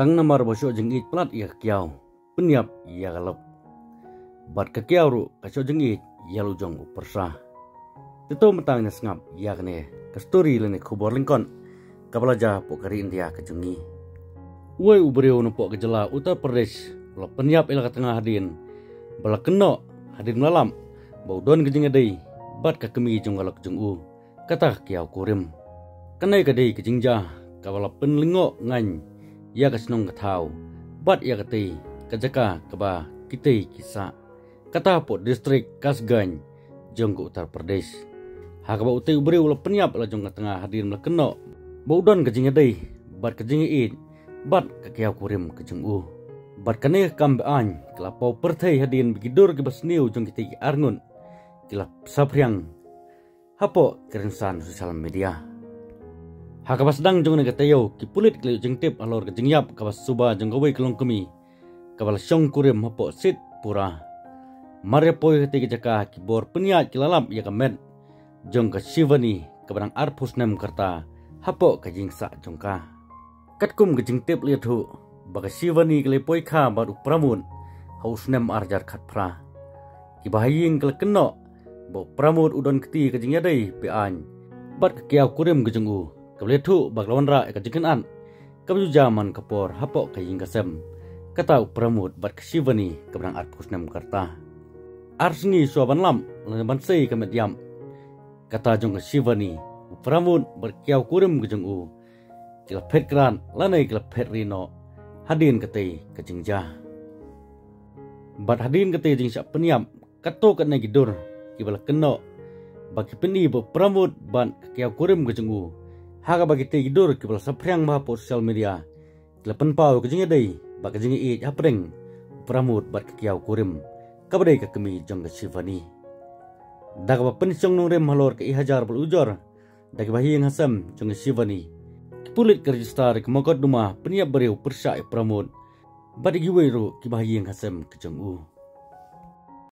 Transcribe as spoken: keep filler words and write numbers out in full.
Tang namar ba shoh jingïeit palat ïa ka kiaw, pynïap ïa ka lok. Bad ka kiaw ruh ka shoh jingïeit ïa la u jong u pyrsa. Te to mynta ngin sngap ïa kane ka story lane khubor lyngkot kaba la jia hapoh ka ri India ka jong ngi. Uwei u briew napoh ka jylla Uttar Pradesh u la pynïap ïa la ka tnga hadien ba la kynnoh hadien ba la lap ba u don ka jingïadei bad ka kmie jong ka lok jong u, kata ka kiaw kurim. Kane ka dei ka jingjia kaba la pynlyngngoh ngan ïa ka shnong ka thaw bad ïa katei ka jaka kaba kitei ki sah, kata hapoh district Kasganj jong ka Uttar Pradesh, ha kaba utei u briew u la pynïap ïa la jong ka tnga hadien ba la kynnoh ba u don ka jingïadei bad ka jingïeit bad ka kiaw kurim ka jong u. Bad kane ka kam be-aiñ ka la paw pyrthei hadien ba ki dur kiba sniew jong kitei ki arngut ki la saphriang hapoh ka rynsan social media. Ha kaba sdang jong kane ka taïew, ki pulit ki la ïoh jingtip halor ka jingïap kaba suba jong kawei ka longkmie kaba la shong kurim hapoh Sitpura. Mar ïa poi katei ka jaka, ki bor pynïaid ki la lap ïa ka met jong ka Shivani kaba dang arphew snem ka rta hapoh ka jingsah jong ka. Katkum ka jingtip la ïathuh ba ka Shivani ka la ïa poi kha bad u Pramod ha u snem ar hajar khatphra. Kiba ha ïing ki la kynnoh ba u Pramod u don kti ka jingïadei be-aiñ bad ka kiaw kurim ka jong u, kaba la ïathuh ba ka la wanrah ïa ka jingkynad kaba ju jia man ka por hapoh ka ïing ka sem, kata u Pramod bad ka Shivani kaba dang arphew snem ka rta. Ar sngi shuwa ban lap lane ban sei ka met ïap kata jong ka Shivani, u Pramod bad ka kiaw kurim ka jong u ki la phet krad lane ki la phet ri noh hadien katei ka jingjia. Bad hadien katei ka jingshah pynïap, katto katne ki dur kiba la kynnoh ba ki pyni ba u Pramod bad ka kiaw kurim ka jong u, ha kaba kitei ki dur kiba la saphriang bha hapoh social media ki la pynpaw ka jingïadei bad ka jingïeit hapdeng u Pramod bad ka kiaw kurim kaba dei ka kmie jong ka Shivani. Da kaba pynshong nongrim halor ka e hajar ba la ujor da kiba ha ïing ha sem jong ka Shivani, ki pulit ki register ïa ka mokotduma pynïap briew pyrshah ïa u Pramod bad ïa kiwei ruh kiba ha ïing ha sem ka jong u.